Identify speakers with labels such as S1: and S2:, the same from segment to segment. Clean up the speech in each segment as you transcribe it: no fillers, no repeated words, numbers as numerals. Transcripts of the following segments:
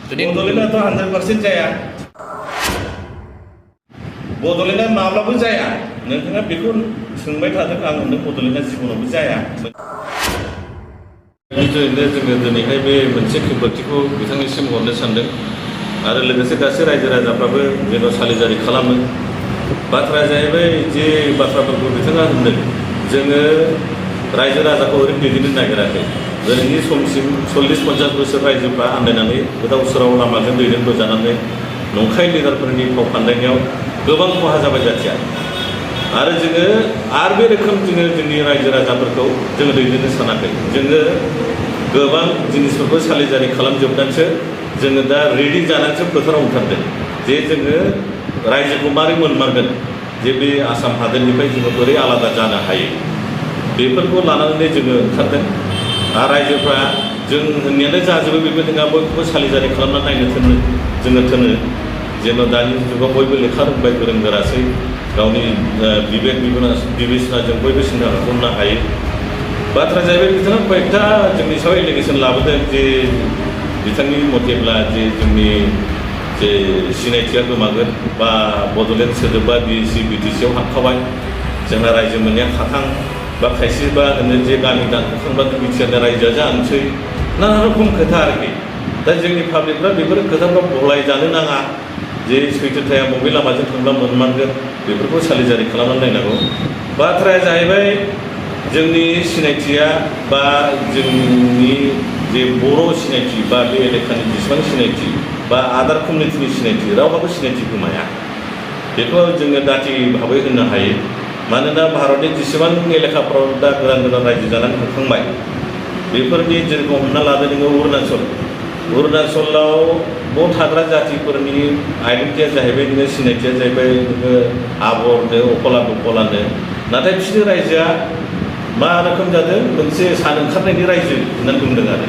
S1: बड'लेण्डआथ' 100% जाया बड'लेण्डआ माब्लाबो जाया नोंथाङा बेखौ सोंबाय थादों आं होनदों बड'लेण्डआ जिबनावबो जाया जोङो दिनैहाय बे मोनसे खेंफोरथिखौ बिथांनिसिम हरनो सानदों आरो लोगोसे गासै रायजो राजाफ्राबो जेन' सालिजारि खालामो बाथ्राया जाहैबाय जे बाथ्राफोरखौ बिथाङा होनदों जोङो रायजो राजाखौ ओरैनो दैदेननो नागिराखै दिनैनि समसिम 40-50 बोसोर रायजोफ्रा आन्दायनानै गोदाव सोराव लामाजों दैदेनबोजानानै नंखाय लिडारफोरनि फाव फान्दायनायाव गोबां खहा जाबाय जाथिया आरो जोङो आरो बे रोखोम जोंनि रायजो राजाफोरखौ जोङो दैदेननो सानाखै जोङो गोबां जिनिसफोरखौ सालिजारि खालामजोबनानैसो जोङो दा रेडि जानानैसो फोथाराव ओंखारदों जे जोङो रायजोखौ मारै मोनमारगोन जे बे आसाम हादोरनिफ्राय जोङो बोरै आलादा जानो हायो बेफोरखौ लानानै जोङो ओंखारदों आरो रायजोफ्रा जों होननायानो जाजोबो बेबो नङा बयखौबो सालिजारि खालामना नायनो जोङो थोनो जेन' दानि जुगाव बयबो लेखा रोंबाय गोरों गोरासै गावनि बिबेक बिबेचनाजों बयबो सिन्था खालामनो हायो बाथ्रा जाहैबाय बिथाङा कयेकथा जोंनि सायाव एलिगेसन लाबोदों जे बिथांनि मथेब्ला जे जोंनि जे सिनायथिया गोमागोन बा बड'लेण्ड सोदोबा BC-BTC-आव हाबखाबाय जोंहा रायजो मोननाया खाथां बा खायसेबा होनो जे गामि दानख'खांब्लानो बिटिआरनि रायजोआ जानोसै नाना रोखोम खोथा आरोखि दा जोंनि पाब्लिकफ्रा बेफोर खोथाफ्राव गलायजानो नाङा जे सैथोथाया बबे लामाजों थांब्ला मोनमारगोन बेफोरखौ सालिजारि खालामनानै नायनांगौ बाथ्राया जाहैबाय जोंनि सिनायथिया बा जोंनि जे बर' सिनायथि बा बे एलेकानि जेसेबां सिनायथि बा आदार कमिउनिटिनि सिनायथि रावहाबो सिनायथि गोमाया बेखौ जोङो दाथि भाबै होननो हायो मानोना भारतनि जेसेबां एलेकाफ्राव दा गोदान गोदान रायजो जानानै थांखांबाय बेफोरनि जेरेखम हमना लादो नोङो अरुणाचलाव बाव थाग्रा जातिफोरनि आइडेन्टिटिया जाहैबाय नोङो सिनायथिया जाहैबाय नोङो आबरनो अकलानो नाथाय बिसोरनि रायजोआ मा रोखोम जादों मोनसे सान ओंखारनायनि रायजो होननानै बुंदों आरो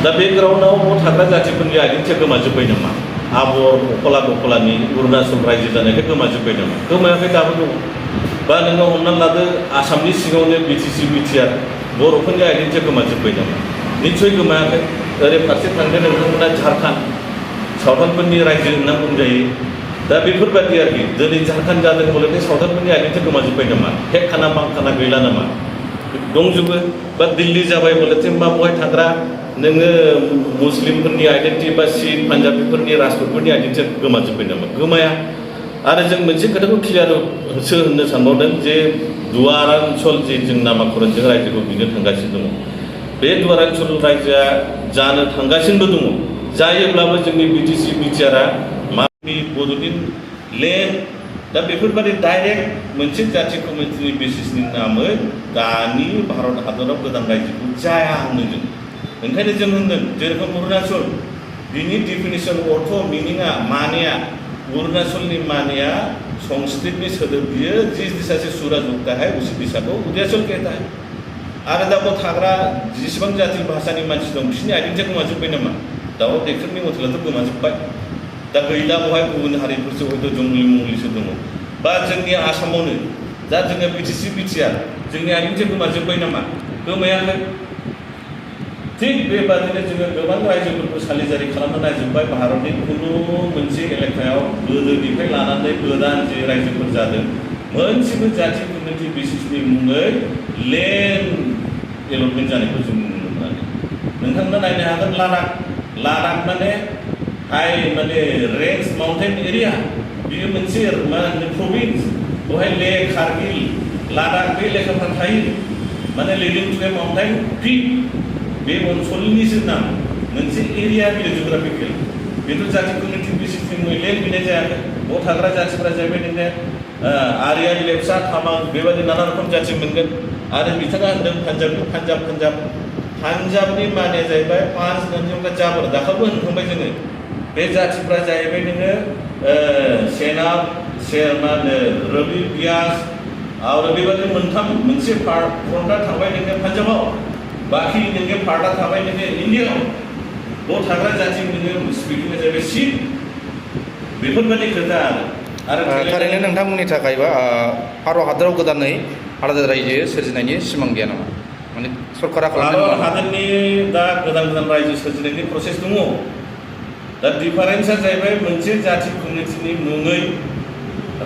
S1: दा बे ग्राउन्डआव बाव थाग्रा जातिफोरनि आइडेन्टिटिया गोमाजोब्बाय नामा आबर अकलानि अरुणाचल रायजो जानायखाय गोमाजोब्बाय नामा गोमायाखै दाबो दं बा नोङो हमनानै लादो आसामनि सिङावनो BTC-BTR बर'फोरनि आइडेन्टिटिया गोमाजोब्बाय नामा निस्सय गोमायाखै ओरै फारसे थांदो नोंथांमोना झारखण्ड सावथालफोरनि रायजो होनना बुंजायो दा बेफोरबायदि आरोखि दिनै झारखण्ड जादों हले सावथालफोरनि आइडेन्टिटिया गोमाजोब्बाय नामा हेखाना बांखाना गैला नामा दंजोबो बा दिल्ली जाबाय हलेथे मा बहाय थाग्रा नोङो मुस्लिमफोरनि आइडेन्टिटि बा सिख पान्जाबिफोरनि राजपुतफोरनि आइडेन्टिटिया गोमाजोब्बाय नामा गोमाया आरो जों मोनसे खोथाखौ क्लियार होननो सानबावदों जे दुवारान्चल जे जों नामाकरणजों रायजोखौ बिनो थांगासिनो दङ बे दुवारान्चल रायजोआ जानो थांगासिनोबो दङ जायोब्लाबो जोंनि BTC-BTR-आ मानि बड'लेण्ड लेन्ड दा बेफोरबायदि डाइरेक्ट मोनसे जाथि कमिउनिटिनि बेसिसनि नामै दानि भारत हादराव गोदान रायजोखौ जाया होनो जों ओंखायनो जों होनदों जेरेखम अरुणाचल बिनि डिफिनिसन अर्थ मिनिङा मानिया अरुणाचलनि मानिया संस्कृतनि सोदोब बियो जिस दिशा से सूरज उगता है उसी दिशा को उदयाचल कहता है आरो दा बाव थाग्रा जेसेबां जाति भाषानि मानसि दं बिसोरनि आइडेन्टिटिया गोमाजोब्बाय नामा दा बेफोरनि मथेलाथ' गोमाजोब्बाय दा गैला बहाय गुबुन हारिफोरसो हयथ' जंगलि मंगलिसो दङ बा जोंनि आसामावनो दा जोङो BTC-BTR जोंनि आइडेन्टिटिया गोमाजोब्बाय नामा गोमायाखै थिग बेबादिनो जोङो गोबां रायजोफोरखौ सालिजारि खालामना नायजोब्बाय भारतनि खुनु मोनसे एलेकायाव गोदोनिफ्राय लानानै गोदान जे रायजोफोर जादों मोनसेबो जाथि कमिउनिटि बेसिसनि मुङै लेन्ड डेभेलपमेन्ट जानायखौ जों नुनो मोनाखै नोंथांमोना नायनो हागोन लादाख माने हाई माने रेन्ज माउन्टेन एरिया बेयो मोनसे मा होनो प्रभिन्स बेवहाय लेह कारगिल लादाख बे एलेकाफ्रा थायो माने लिडिं टु ए माउन्टेन पीक बे ओनसोलनिसो नाम मोनसे एरिया बियो जिअग्राफिकेल बेथ' जाथि कमिउनिटि बेसिसनि मुङै लेन्ड बिनाय जायाखै बाव थाग्रा जाथिफोरा जाहैबाय नोङो आर्यान लेपचा तामां बेबायदि नाना रोखोम जाथि मोनगोन आरो बिथाङा होनदों पान्जाबनि मानिया जाहैबाय पान्ज होननानै जाबर दाखाबो होनखांबाय जोङो बे जाथिफ्रा जाहैबाय नोङो सेनाब मा होनो रबि ब्यास आरो बेबायदिनो मोनथाम मोनसे फ्रन्टआ थाबाय नोङो पान्जाबाव बाखि नोङो पार्टआ थाबाय नोङो इन्डियायाव बाव थाग्रा जाथि नोङो स्पिकिंआ जाहैबाय सिख बेफोरबायदि खोथा आरो
S2: थारैनो नोंथांमोननि थाखायबा भारत हादराव गोदानै आलादा रायजो सोरजिनायनि सिमां गैया नामा माने सरकारा
S1: भारत हादरनि दा गोदान रायजो सोरजिनायनि प्रसेस दङ दा डिफारेन्सआ जाहैबाय मोनसे जाथि कमिउनिटिनि मुङै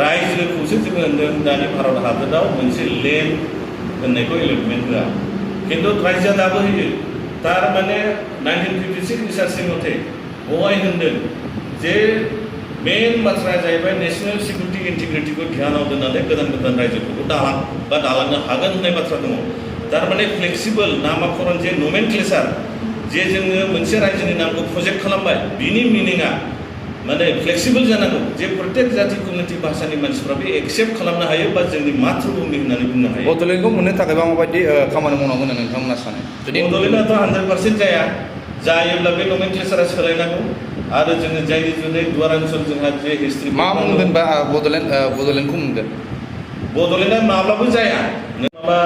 S1: रायजोखौसो जोङो होनदों दानि भारत हादराव मोनसे लेन्ड होननायखौ एलटमेन्ट होआ खिन्थु रायजोआ दाबो होयो थारमाने 1956 रिसार्चनि मथे बेवहाय होनदों जे मेन बाथ्राया जाहैबाय नेशनेल सिकिउरिटि इन्टिग्रिटिखौ ध्यानाव दोननानै गोदान गोदान रायजोफोरखौ दालांनो हागोन होननाय बाथ्रा दङ थारमाने फ्लेक्सिबल नामाकरण जे नमेनक्लेचार जे जोङो मोनसे रायजोनि नामखौ प्रजेक्ट खालामबाय बिनि मिनिङा माने फ्लेक्सिबल जानांगौ जे प्रत्येक जाथि कमिउनिटि भाषानि मानसिफ्रा बे एक्सेप्ट खालामनो हायो बा जोंनि मातृभूमि होननानै बुंनो हायो
S2: बड'लेण्डखौ मोननो थाखायबा माबायदि खामानि मावनांगौ होनना नोंथांमोना सानो जुदि
S1: बड'लेण्डआथ' 100% जाया जायोब्ला बे नमेनक्लेचारा सोलायनांगौ आरो जोङो जायनि जुनै दुवार ओनसोल जोंहा जे हिस्ट्रि
S2: मा मोनगोन बा बड'लेण्डखौ मोनगोन
S1: बड'लेण्डआ माब्लाबो जाया माबा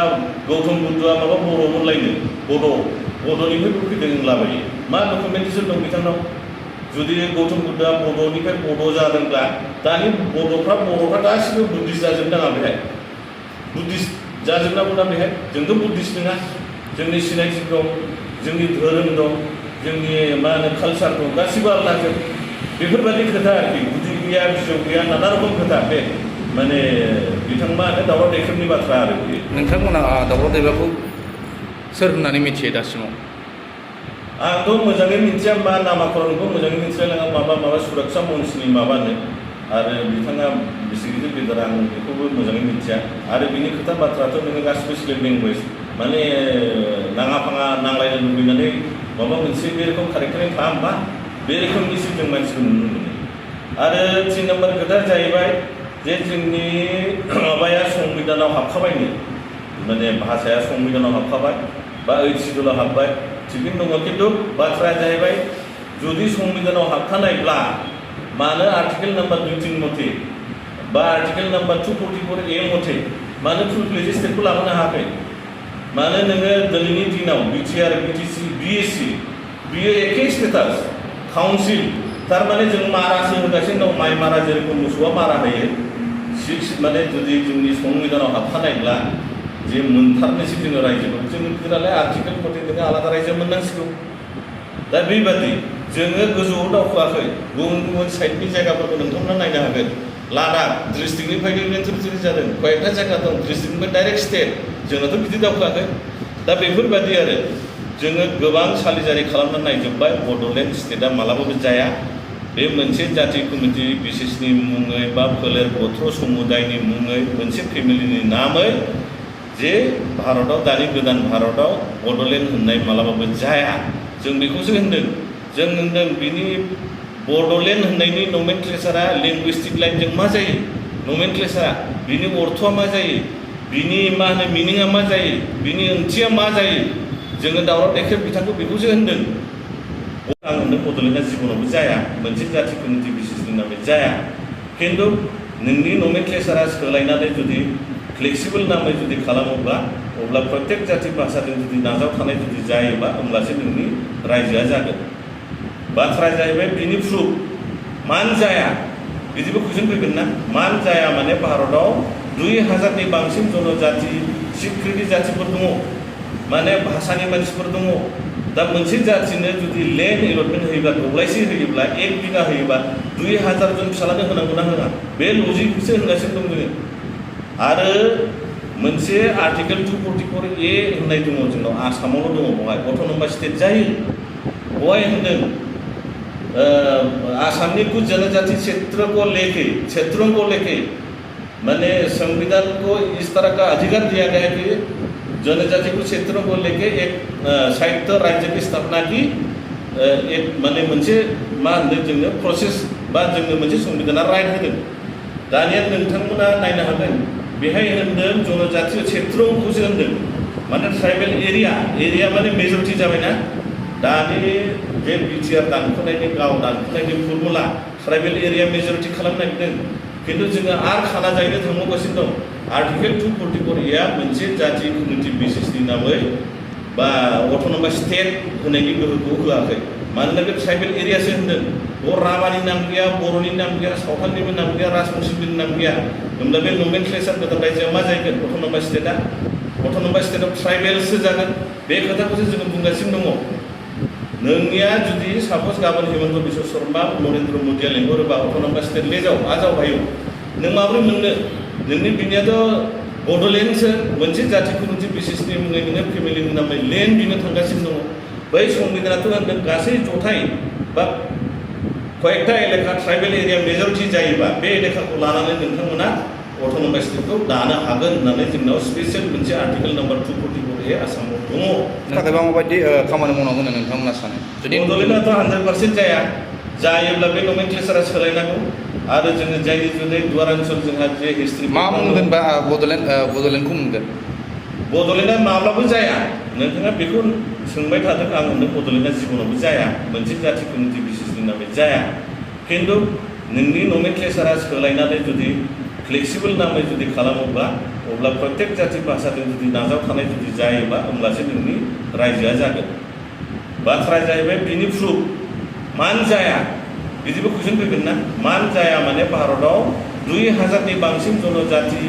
S1: गौतम बुद्धआ माबा बर'मोनलायनो बड'निफ्रायबो फैदों होनलाबायो मा डकुमेन्टेसन दं बिथांनाव जुदि गौतम बुद्धआ बड'निफ्राय बड' जादोंब्ला दानि बर'फ्रा गासिबो बुद्धिस्ट जाजोबनाङा बेहाय बुद्धिस्ट जाजोबनांगौना बेहाय जोंथ' बुद्धिस्ट नङा जोंनि सिनायथि दं जोंनि धोरोम दं जोंनि मा होनो कालसार दं गासिबो आलादाजोब बेफोरबायदि खोथा आरोखि गुदि गैया बिजौ गैया नाना रखम खोथा बे माने बिथां मा होनो दावराव दैख्रेबनि बाथ्रा आरो बे
S2: नोंथांमोना दावराव दैख्रेबखौ सोर होननानै मिथियो दासिमाव
S1: आंथ' मोजाङै मिथिया मा नामाकरणखौ मोजाङै मिथिलायलाङा माबा सुरक्षा मन्त्रिनि माबानो आरो बिथाङा बेसे गिदिर लिडार आं बेखौबो मोजाङै मिथिया आरो बिनि खोथा बाथ्राथ' नोङो गासिबो स्लेट लेंगुवेज माने नाङा फाङा नांलायनो लुबैनानै माबा मोनसे बे रोखोम कारेक्टारिं खालामबा बे रोखोमनिसो जों मानसिखौ नुनो मोनो आरो 3 नाम्बार खोथा जाहैबाय जे जोंनि माबाया संबिधानाव हाबखाबायनो माने भाषाया संबिधानाव हाबखाबाय बा 8 सिडुलाव हाबबाय थिगैनो दङ खिन्थु बाथ्राया जाहैबाय जुदि संबिधानाव हाबखानायब्ला मानो आर्टिकेल नाम्बार 23 मथे बा आर्टिकेल नाम्बार 244A मथे मानो फुल फ्लेज स्टेटखौ लाबोनो हायाखै मानो नोङो दिनैनि दिनाव बिटिआर बिटिसि बिएससि बियो एखे स्टेटास काउन्सिल थारमाने जों मारासो होगासिनो दं माइ मारा जेरेखम मोसौआ मारा होयो 6 माने जुदि जोंनि संबिधानाव हाबखानायब्ला जे मोनथारनोसै जोङो रायजोखौ जोङो बिदिनालाय आर्टिकेल मथे जोङो आलादा रायजो मोननांसिगौ दा बेबादि जोङो गोजौआव दावखोआखै गुबुन साइडनि जायगाफोरखौ नोंथांमोना नायनो हागोन लादाख डिस्ट्रिक्टनिफ्रायनो इन्ट्रडिउस जादों कयेकथा जायगा दं डिस्ट्रिक्टनिफ्राय डाइरेक्ट स्टेट जोंनाथ' बिदि दावखोआखै दा बेफोरबादि आरो जोङो गोबां सालिजारि खालामनानै नायजोब्बाय बड'लेण्ड स्टेटआ मालाबाबो जाया बे मोनसे जाथि कमिउनिटि बिसेसनि मुङै बा फोलेर गथ्र समुदायनि मुङै मोनसे फेमिलिनि नामै जे भारताव दानि गोदान भारताव बड'लेण्ड होननाय मालाबाबो जाया जों बेखौसो होनदों जों होनदों बिनि बड'लेण्ड होननायनि नमेनक्लेचारा लिंगुइस्टिक लाइनजों मा जायो नमेनक्लेचारा बिनि अर्थआ मा जायो बिनि मा होनो मिनिङा मा जायो बिनि ओंथिया मा जायो जोङो दावराव दैख्रेब बिथांखौ बेखौसो होनदों आं होनदों बड'लेण्डआ जिबनावबो जाया मोनसे जाथि कमिउनिटि बिसेसनि नामै जाया खिन्थु नोंनि नमेनक्लेचारा सोलायनानै जुदि फ्लेक्सिबल नामै जुदि खालामोब्ला अब्ला प्रत्येक जाथि भाषाजों जुदि नाजावखानाय जुदि जायोबा होमब्लासो नोंनि रायजोआ जागोन बाथ्राया जाहैबाय बिनि प्रुफ मानो जाया बिदिबो कुइसन फैगोन ना मानो जाया माने भारताव 2000नि बांसिन जनजाति सिक्रिटि जातिफोर दङ माने भाषानि मानसिफोर दङ दा मोनसे जातिनो जुदि लेन्ड एलटमेन्ट होयोब्ला दब्लायसे होयोब्ला 1 बिघा होयोबा 2000 जन फिसालानो होनांगौना होआ बे लजिकसो होनगासिनो दं जोङो आरो मोनसे आर्टिकेल 244A होननाय दङ जोंनाव आसामावल' दङ बेवहाय अट'नमास स्टेट जायो बेवहाय होनदों आसामनि कुछ जनजाति क्षेत्रों को लेके मैंने संविधान को इस तरह का अधिकार दिया गया है कि जनजाति को क्षेत्रों को लेके एक साहित्य राज्य की स्थापना की एक माने मोनसे मा होनदों जोंनो प्रसेस बा जोंनो मोनसे संविधाना राइट होदों दानिया नोंथांमोना नायनो हागोन बेहाय होनदों जनजाति क्षेत्रखौसो होनदों माने ट्राइबेल एरिया माने मेजरिटि जाबायना दानि बे बिटिआर दानख'नायनि गाव दानख'नायनि फर्मुला ट्राइबेल एरिया मेजरिटि खालामनो नागिरदों खिन्थु जोङो आरो खाना जायनो थांबावगासिनो दं आर्टिकेल 244A मोनसे जाथि कमिउनिटि बेसिसनि नामै बा अट'नमास स्टेट होनायनि गोहोखौ होआखै मानोना बे ट्राइबेल एरियासो होनदों बर' राभानि नाम गैया बर'नि नाम गैया सावथालनिबो नाम गैया राजबंशिनिबो नाम गैया होमब्ला बे नमेनक्लेचार गोदान रायजोआ मा जागोन अट'नमास स्टेटआव ट्राइबेलसो जागोन बे खोथाखौसो जोङो बुंगासिनो दङ नोंनिया जुदि सापस गाबोन हिमन्त बिश्व शर्मा नरेन्द्र मदिया लेंहरोबा अट'नमास स्टेट लेजाव आजावहायो नों माब्रै मोननो नोंनि बिनियाथ' बड'लेण्डसो मोनसे जाथिखौ मोनसे बिसेसनि मुङै नोङो फेमिलिनि नामै लेन्ड बिनो थांगासिनो दङ बै संबिधानाथ' होनदों गासै जथाय बा कयेकटा एलेखा ट्राइबेल एरिया मेजरिटि जायोबा बे एलेखाखौ लानानै नोंथांमोना अट'नमास स्टेटखौ दानो हागोन होननानै जोंनाव स्पेसियेल मोनसे आर्टिकेल नाम्बार 244A आसामाव दङ।
S2: थाखायबा माबायदि खामानि मावनांगौ होननानै नोंथांमोना सानो जुदि
S1: बड'लेण्डआथ' 100% जाया जायोब्ला बे नमेनक्लेचारा सोलायनांगौ आरो जोङो जायनि जुनै दुवार ओनसोल जोंहा जे हिस्ट्रि
S2: मा मोनगोन बा बड'लेण्डखौ मोनगोन
S1: बड'लेण्डआ माब्लाबो जाया नोंथाङा बेखौ सोंबाय थादों आं होनदों बड'लेण्डआ जिबनावबो जाया मोनसे जाथि कमिउनिटि बिसेसनि नामै जाया खिन्थु नोंनि नमेनक्लेचारा सोलायनानै जुदि फ्लेक्सिबोल नामै जुदि खालामोब्ला अब्ला प्रत्येक जाथि भाषाजों जुदि नाजावखानाय जुदि जायोबा होमब्लासो नोंनि रायजोआ जागोन बाथ्राया जाहैबाय बिनि प्रुफ मानो जाया बिदिबो कुइसन फैगोन ना मानो जाया माने भारताव 2000नि बांसिन जनजाति